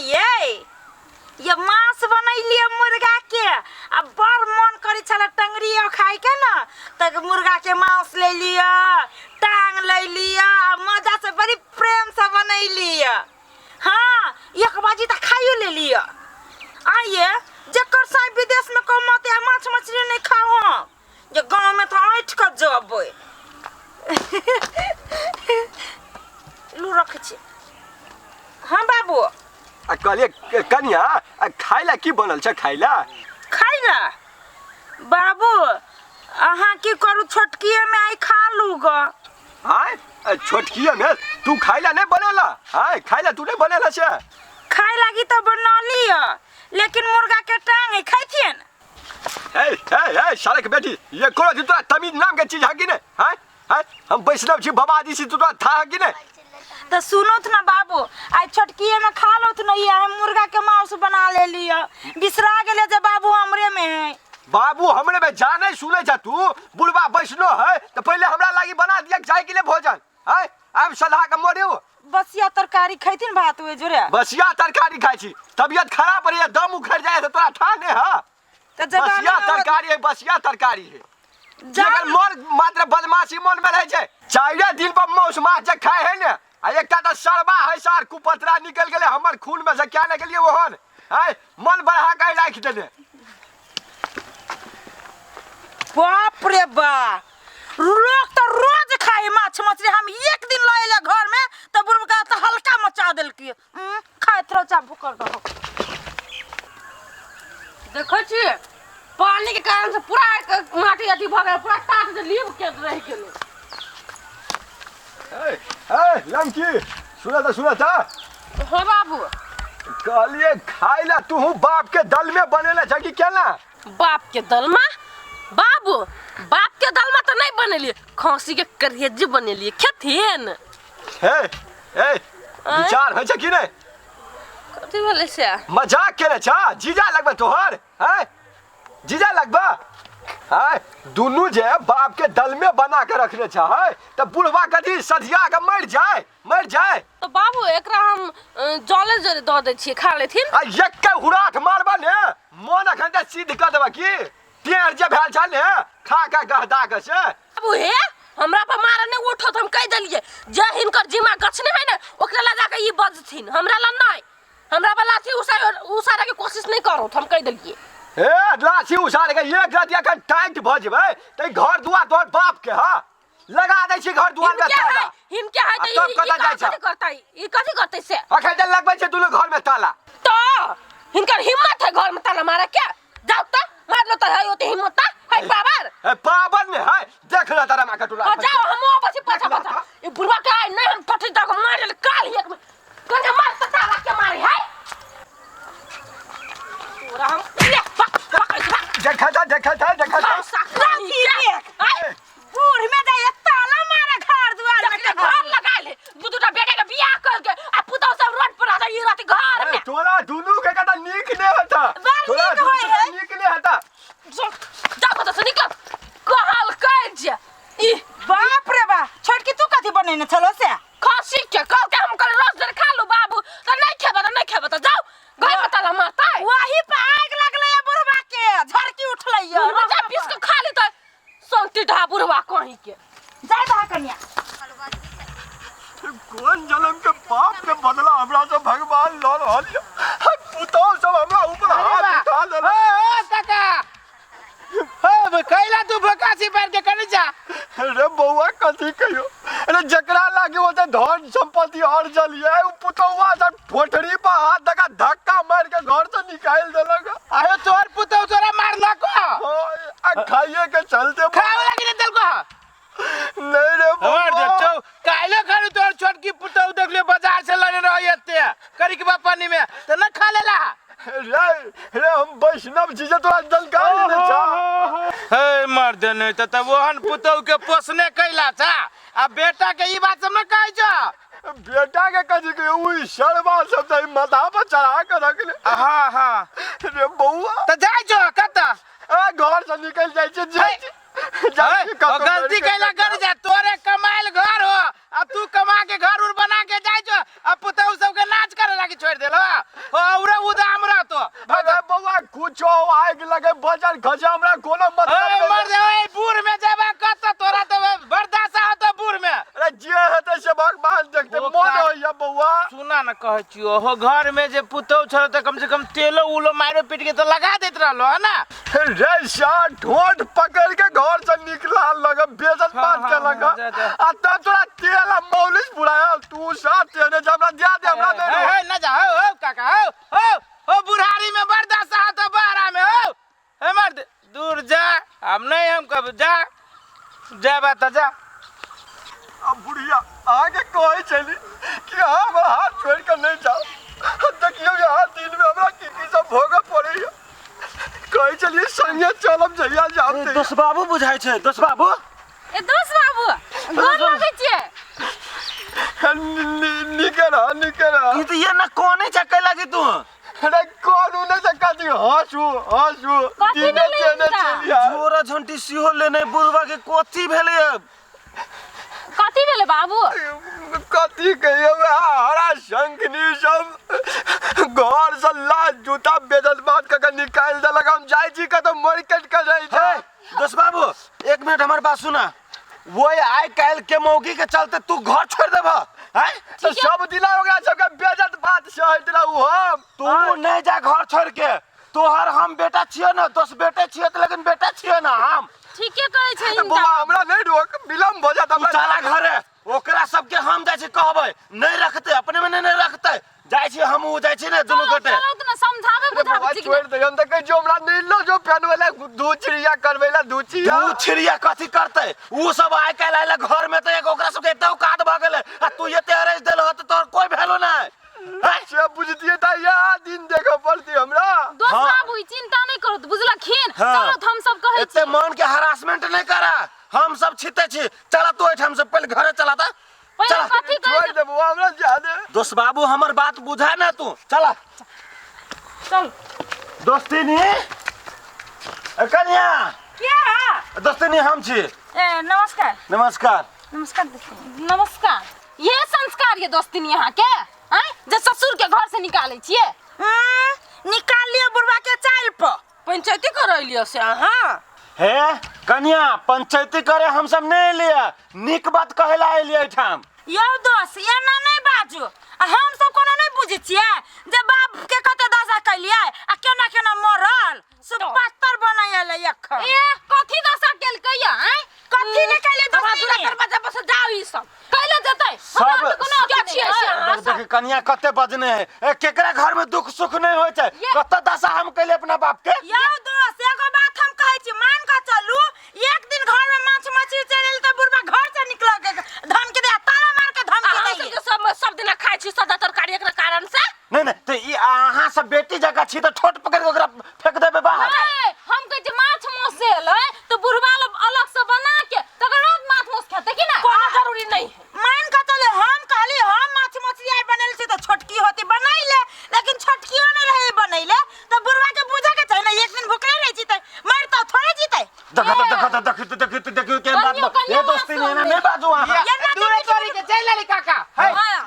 ये ये मांस बनैलिए मुर्गा के आ बड़ मन करै छलै टंगरी खाय के ने तऽ मुर्गा के मांस ले लिअ टांग ले लिअ आ मजा से बड़ी प्रेम से बनैलिए हाँ एक बाजी तऽ खाइयो ले लिअ आइए जकर साई विदेश में कमते आ माछ मछली नहीं खाओ हम जे गाँव में तऽ ऐठ कऽ जबै लू रखै छी हाँ बाबू आ कहलिए कनिया आ खाय ला की बनल छै खाय ला खाय ला बाबू अहाँ की करू छोटकिए में आइ खा लू ग आय आ छोटकिए में तू खाय ला नहीं बनेला आय खाय ला तू नहीं बनेला छै खाय लागी तऽ बना लिअ लेकिन मुर्गा के टांग है खैथिन ए ए ए साले के बेटी ये कोनो दिन तोरा तमीज नाम के चीज है कि नहीं हैं हैं हम वैष्णव छी बाबा जी छी तू तोरा था है कि नहीं तऽ सुनोथ ना बाबू आइ छोटकिए में खा लोथ न ये हम मुर्गा के मांस बना ले लिअ बिसरा गेले जे बाबू हमरे में है बाबू हमरे में जा नहीं सुने छ तू बुढ़वा वैष्णव है तो पहले हमरा लागी बना दिया जाय के लिए भोजन हैं आब सलाह के मरियो बसिया तरकारी खैथिन भात ओहि जोरे बसिया तरकारी खाइ छी तबियत खराब रहैया दम उखड़ जाए तो तोरा ठा नहीं है तऽ जबाना बसिया तरकारी है बसिया तरकारी है जान जकर मन मात्र बदमाशी मन में रहे छै चारिये दिन पर मौस माछ जे खाए है ने आ एकटा तऽ सरबा है सार कुपतरा निकल गेलै हमर खून में से क्या ने गेलियै ओहन है मन बढ़ा के राखि देने बाप रे बा लोग तो रोज खाए माछ मछली हम एक दिन लऽ एलियै घर में तऽ बुढ़बका तऽ हल्का मचा देलकै खाइत रहो चाहे भूखल रहो देखै छियै पानी के कारण से पूरा एक माटी अथी भऽ गेल पूरा टाट जे लीव के रहि गेलै ए ए लमकी सुना था सुना था हाँ बाबू कहलिए खाय ला तू बाप के दल में बनेला छ कि केना बाप के दलमा बाबू बाप के दलमा तऽ नहि बनेलियै खसी के करेजी बनेलियै खेथिन हे ए विचार होइ छै कि नहि कथी भेलै से मजाक केने छ जीजा लगबे तोहर हैं जीजा लगबा हैं दुनू जे बाप के दल में बना के रखने छ है त बुढ़वा कथी सधिया के मर जाए मर जाए तऽ बाबू एकरा हम जले जरे दऽ दै छियै खा लेथिन आ एक के हुराठ मारबा ने मन अखन ते सिद्ध कर देबा की टेढ़ जे भेल छ ने खा के गहदा के से बाबू हे हमरा पर मारे नहि उठत हम कहि देलियै जे हिनकर जिम्मा गछने है ने ओकरा ला जाके ई बजथिन हमरा ला नहि हमरा पर लाठी उसार उसारे के कोशिश नहि करू हम कहि देलियै हे लाठी उसार के एक रात अखन टाइट भऽ जेबै तऽ घर दुआर तोहर बाप के हा लगा दै छी घर दुआर में हिनके है ताला हिनके है आ तऽ तब ई कतऽ ई जाइ कथी छ? करतै ई कथी करतै से अखन तऽ लगबै छै दुनू घर में ताला तऽ हिनकर हिम्मत है घर में ताला मारे के जाओ तऽ मार लो तऽ है ओते हिम्मत तऽ है पावर ए पावन ने है देख ले तारा माँ के टोला आ जाओ हम अबै छी पाछा पाछा ई बुढ़वा के आइ नहि हम टटी दऽ के मारल काल एक में कने मार तऽ ताला के मारे है तोरा हम ले पक पकड़ पक देखा था देखा था देखा था राखी देख बूढ़ में जाइए ताला मारे घर दुआर में जकरे घर लगा ले दू दूटा बेटा के बियाह करके आ पुतहु सब रोड पर रहता ई रहती घर में तोरा दुनू के कता नीक नहीं होता बड़ तोरा नीक दुनू होय के है। नीक नहीं होता जा जा कतऽ से निकल कहल कै जे ई बाप रे बा छोटकी तू कथी बनेने छलो से खसी के कह के हम कल रस दर खा लू बाबू त नहीं खेबे त नहीं खेबे त जाओ घर में ताला मारता है वही पे आग लगलै है बुढ़वा के झड़की उठलै है जा पीस के खा ले त संती ढा बुढ़वा कहीं के जाय दहा कन्या कोन जन्म के पाप के बदला हमरा से भगवान ल रहल ये पुतौह सब हमरा ऊपर हाथ उठा लेलक ओ काका हो कैला तू बकासी पार के कने जा अरे बौआ कथी कहियो अरे जकरा लागे ओते धन संपत्ति अर्जल ये उ पुतौआ सब ठोठरी पर हाथ दका धक्का मार के घर से निकाल देलक आयो तोर पुतौ तोरा मारलक आ खाइए के चलते खाओ लागी ने देलको नहीं रे हमर बौआ देखौ काल्हि खाली तोर छोटकी पुतौ देखलियो बाजार से लने रही एते करी के पानी में त न खा लेला रे रे हम वैष्णव छी जे तोरा जानकारी नहि छौ हे मर्द नहीं त तब ओहन पुतौ के पोसने कैला छा आ बेटा के ई बात सब न कहै छौ बेटा के कथी कहियो उ सरवा सब त माथा पर चढ़ा के रखले हाँ हाँ रे बौआ त जाइ छौ कत ए घर से निकल जाइ छै जाइ छै जाइ छै कतौ गलती कैला कर जा तोरे कमाइल घर हो आ तू कमा के घर उर बना के जाइ छौ आ पुतौ सबके नाच कर करे लागी छोड़ देलो हो औरे उदाम रहतो। अरे बौआ कुछो आगि लगे बजर खसे हमरा कोनो मतलब ए नहीं। मर दे ओए बूढ़ में जेबा कत तोरा तो बर्दाश्त होतो बूढ़ में। अरे जे हेतै से भगवान देखते ओ मन का- होइया बौआ। सुना न कहै छियो हो घर में जे पुतौ छलो त कम से कम तेलो उलो मारो पीट के तो लगा देत रहलो है ना। रे शाह ठोठ पकड़ के घर से निकला लग बेइज्जत हाँ, बात के हाँ, लग हाँ, जा, जा। आ तब तोरा तेल आ मौलिश बुढ़ाया तू साथ तेने जे हमरा दिया दे हमरा हे, नहीं हे, न जा हो हो काका हो हो हो बुढ़ारी में बर्दाश्त होतो बहरा में हो हे मर्द दूर जा हम नहीं हम कब जा जा बात जा। अब बुढ़िया आगे कहे चली कि हाँ हमरा हाथ छोड़ कर नहीं जाओ। देखियो यहाँ दिन में हमरा की की सब भोगे पड़े कहे चलिए संगे चलब जहिया जाब ए, दोस बाबू बुझाइ छै दोस बाबू। ए दोस बाबू गोर लगै छियै। निके रह निके रह। ई तऽ ये ना कोने छै कै लागी तू? अरे कोनू नहीं से कथी हंसू हंसू कथी दिने भेलै तेने हिनका? चलिया। झोरा झंटी सेहो लेने बुढ़वा के कथी भेलै अब? कथी भेलै बाबू? कथी कहियो हरा शंखनी सब घर से लाज जूता बेजत बात कऽ के निकालि देलक। हम जाइ छी कतौ मरि कटि कऽ जाइ छै। हे दोस बाबू एक मिनट हमर बात सुना। वो आइ काल्हि के मौगी के चलते तू घर छोड़ देबह हैं? तऽ सब दिना ओकरा सबके बेजत बात सहैत रहू हम। तू नहीं जा घर छोड़ के। तोहर हम बेटा छियो ना दोस बेटे छियो तऽ लेकिन बेटा छियो ना हम। ठीके कहै छै हिनका। बौआ हमरा नहीं रोक विलम्ब हो जात तू हमरा। चला घरे ओकरा सबके हम जाइ छी कहबै नहीं रखते अपने में नहीं रखते जाइ छी हम उ जाइ छी ने दुनू चलो गोटे। चलो तऽ ने समझाबै अरे बुझाबै बौआ छी कि छोड़ दे हम तऽ कहै छियौ हमरा नहीं लो जो पेनबै ला दू चिड़िया करबै ला दू चिड़िया। दू छिड़िया कथी करतै? उ सब आइ काल्हि आयल घर में तऽ एक ओकरा सबके एते औकात भऽ गेलै आ तू एते अरेज देलह तऽ तोहर कोई वैल्यू नहीं। हैं? से बुझतियै तऽ इएह दिन देखऽ पड़तै हमरा। दोस हाँ। बाबू ई चिंता नहीं करू बुझलखिन। हाँ। चलो तऽ हम सब कहै एते छी। मन के हरासमेंट नहीं करा हम सब छिते छी। चला तू एहिठाम से पहिले घरे चला तऽ। पहिले चला। कथी कहै छोड़ दे बौआ हमरा जा दे। दोस्त बाबू हमर बात बुझा ना तू चला चल। दोस्तिनी ए, कन्या क्या दोस्तिनी हम छी। ए नमस्कार। नमस्कार। नमस्कार दोस्तिनी। नमस्कार। ये संस्कार ये दोस्तिनी यहाँ के आँय जे ससुर के घर से निकालै छियै। निकाल लियो बुढ़वा के चाइल पर। पंचायती करैलियो से अहाँ? हे कन्या पंचायती करे हम सब नहीं एलियै नीक बात कहै ला एलियै एहिठाम। यौ दोस्त एना नहीं बाजू आ हम सब कोनो नहीं बुझै छियै जे बाप के कते दशा कैलियै आ केना केना मरल से पत्थर बनायल एखन। ए कथी दशा केलकै या आँय? कथी ने कैलियै हमरा दोस्ती दूरा ने? दरवाजा पर से जाओ ई सब कैले जेतै? हमरा सब तऽ कोनो अथी छियै से अहाँ देख सब। देख कन्या कते बजने है ए केकरा घर में दुख सुख नहीं होय छै ये- कते दशा हम कैले अपना बाप के। यौ दोस्त एगो बात हम कहै छी मान कऽ चलू एक दिन घर में माछ मछली चलि एल तऽ बुढ़बा घर से निकल के धमकी दे ताला मार के धमकी अहाँ दैये। सबके सब सब दिना खाइ छी सदा तरकारी एकरा कारण से। नहीं नहीं तऽ ई अहाँ सब बेटी जकाँ छी तऽ ठोट पकड़ि के ओकरा फेंक देबै बाहर। ए, हम कहै छी माछ मांस जे एलै तऽ बुढ़बा लग अलग से बना के तकर बाद माछ मांस खेतै कि नहि? कोनो जरूरी नहीं है। मान कऽ चलू हम कहली हम माछ मछली आइ बनेल छी तऽ छोटकी होती बनैले लेकिन छोटकियो नहि रहै बनैले तऽ बुढ़बा के बुझऽ के चाही ने एक दिन भुखले रहै छी तऽ मरतौ थोड़े जीतै। देख देख देख देख देख देख देख केहन बात कनियो, कनियो ए दोस्ती माछ एना नहीं बाजू अहाँ। ये दूरे तोरी के चलि एली काका। हे हाँ।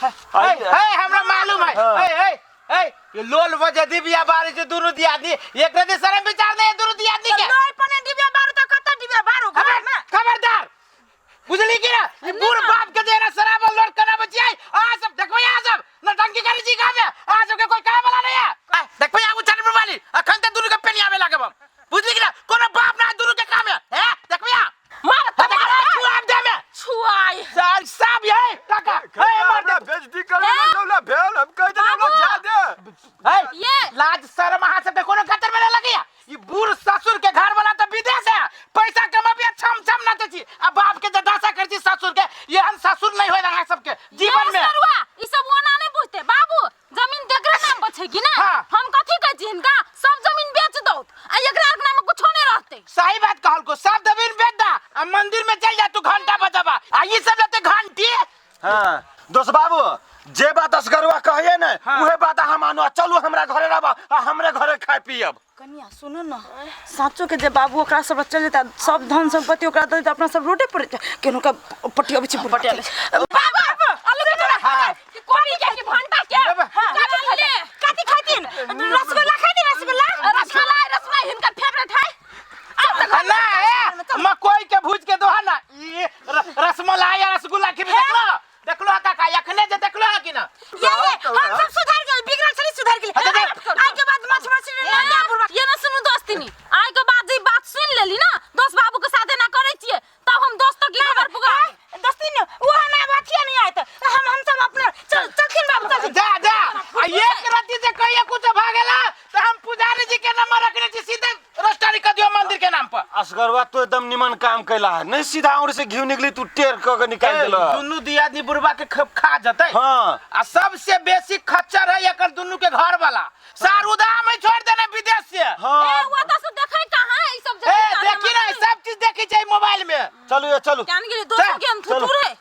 हे हे हमरा मालूम है। हाँ। हे हे हे ये लोल वजह दिव्या बारी से दुनू दियादनी एकरा दे शरम विचार नहीं है दुनू दियादनी के। लोल पने डिबिया बारू तऽ कतऽ डिबिया बारू घर में? खबरदार बुझली कि ना ये बूढ़ बाप के देना शराब और लोड करना बचियाई आ सब देखो यहाँ सब नौटंकी करी छी गाँव में आ सबके कोई काम वाला नहीं है। देखो यहाँ वो चल वाली अखन तक दुनू के पेनी आवे लागे हम बुझली कि ना कोनो बाप ना दुनू के काम है। हैं देखो यहाँ मार तो मार छुआ दे में छुआई साल साहब ये काका हे मार हमरा बेइज्जती करबै ला भेल हम कहि देलियै हमरा जा दे। हे ये लाज शर्म अहाँ सबके कोनो कतर में नहीं लगैया। ई बूढ़ ससुर के घर वाला तो विदेश है पैसा कमाबिया छम छम नाचे छी आ बाप के जे दशा कर छी ससुर के एहन ससुर नहीं होय अहाँ सबके जीवन में। सरुआ ई सब ओना नहीं बुझते बाबू जमीन तेकरे नाम पर छै कि ना? हाँ। हम कथी कहै छी हिनका सब जमीन बेच दौ आ एकरा आर नाम कुछो नहीं रहतै। सही बात कहल को सब जमीन बेच दा आ मंदिर में चल जा तू घंटा बजाबा आ ई सब लेते घंटी। हाँ दोस्त बाबू जे बात असगरुआ कहिए ने हाँ। उहे बात अहाँ मानू आ चलू हमरा घरे रहब आ हमरे घरे खाय पियब। कनिया सुनू न साँचो के जे बाबू ओकरा सब चल जेता सब धन संपत्ति ओकरा दे अपना सब रोडे पर केनो का पटियाबै छी पटिया बाबू आलू के चोखा हाँ। कि कोबी के कि भंटा के लेबै। हाँ। कथी ले कथी खातिन रसगुल्ला खातिन रसगुल्ला रसमलाई रसमलाई हिनकर फेवरेट है अब तक ना ए मकई के भूज के दोहा ना ई रसमलाई या रसगुल्ला के भी देखलो देखलो काका अखने जे देखलो है कि ना ये ये हम सब सुधर गेल बिगड़ल छली सुधर गेल अच्छा, अच्छा। आज के बाद माछ मछली ना ना बुढ़वा ये ना सुनू दोस्तिनी आइ के बाद जे बात सुन लेली ना दोस्त बाबू के साथे ना करै छियै तब हम दोस्त की खबर पुगा दोस्ती न वो ना बातिया नहीं आए तो हम सब अपना चल चलखिन बाबू चलखिन जा जा आ एक राती से कहिया कुछ भागेला तो हम पुजारी जी के नंबर रखने छी सीधे रजिस्ट्री कर दियो मंदिर के नाम पर असगरवा तो एकदम निमन काम कैला है नहीं सीधा उंगली से घी निकली तू टेर क के निकाल देला दुनू दियादनी बुढ़वा के खप खा जतै हाँ। आ सबसे बेसी खच्चर है एकर दुनू के घर वाला सारुदा में छोड़ देने विदेश से हाँ ए वो तो सब देखै कहाँ है ई सब ए देखी ना सब चीज देखी छै मोबाइल में चलू ये चलू जान गेली दोस्तों के हम चलू। थुथुर है